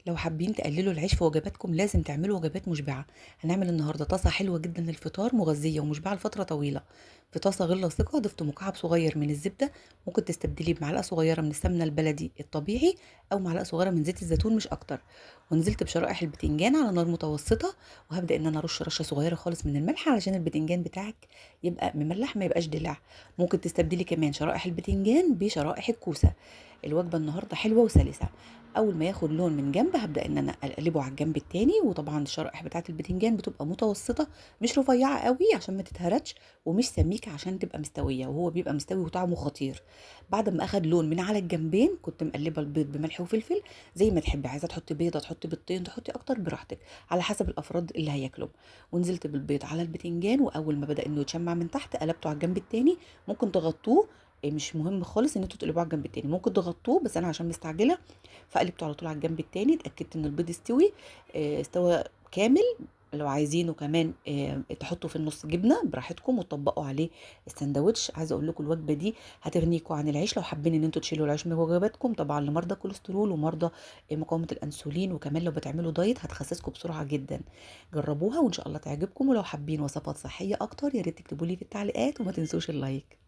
لو حابين تقللوا العيش في وجباتكم لازم تعملوا وجبات مشبعة. هنعمل النهاردة طاسة حلوة جدا للفطار، مغذية ومشبعة لفترة طويلة. في طاسة غير لاصقة ضفت مكعب صغير من الزبدة، ممكن تستبدليه بمعلقة صغيرة من السمنة البلدي الطبيعي أو معلقة صغيرة من زيت الزيتون مش أكتر. ونزلت بشرائح البتنجان على نار متوسطة، وهبدأ إن أنا أرش رشة صغيرة خالص من الملح علشان البتنجان بتاعك يبقى مملح ما يبقاش دلع. ممكن تستبدلي كمان شرائح البتنجان بشرائح الكوسة. الوجبة النهاردة حلوة وسلسة. أول ما ياخد لون من جنب هبدأ إن أنا أقلبه على الجنب التاني، وطبعا الشرائح بتاعة البتنجان بتبقى متوسطة مش رفيعة قوي عشان ما تتهرتش، ومش سميكة عشان تبقى مستوية، وهو بيبقى مستوي وطعمه خطير. بعد ما أخد لون من على الجنبين كنت مقلبة البيض بملح وفلفل زي ما تحبي، عايزة تحطي بيضة تحطي بيضتين تحطي أكتر براحتك على حسب الأفراد اللي هياكلوا. ونزلت بالبيض على البتنجان، وأول ما بدأ إنه يتشمع من تحت قلبته على الجنب التاني. ممكن تغطوه، مش مهم خالص ان انتوا تقلبوه على الجنب التاني، ممكن تغطوه، بس انا عشان مستعجلة فقلبته على طول على الجنب التاني. اتاكدت ان البيض استوى كامل. لو عايزينه كمان تحطوا في النص جبنه براحتكم وتطبقوا عليه السندوتش. عايزه اقول لكم الوجبة دي هتغنيكم عن العيش لو حابين ان انتوا تشيلوا العيش من وجباتكم، طبعا لمرضى الكوليسترول ومرضى مقاومة الانسولين، وكمان لو بتعملوا دايت هتخسسكم بسرعة جدا. جربوها وان شاء الله تعجبكم. ولو حابين وصفات صحية اكتر يا ريت تكتبوا لي في التعليقات، وما تنسوش اللايك.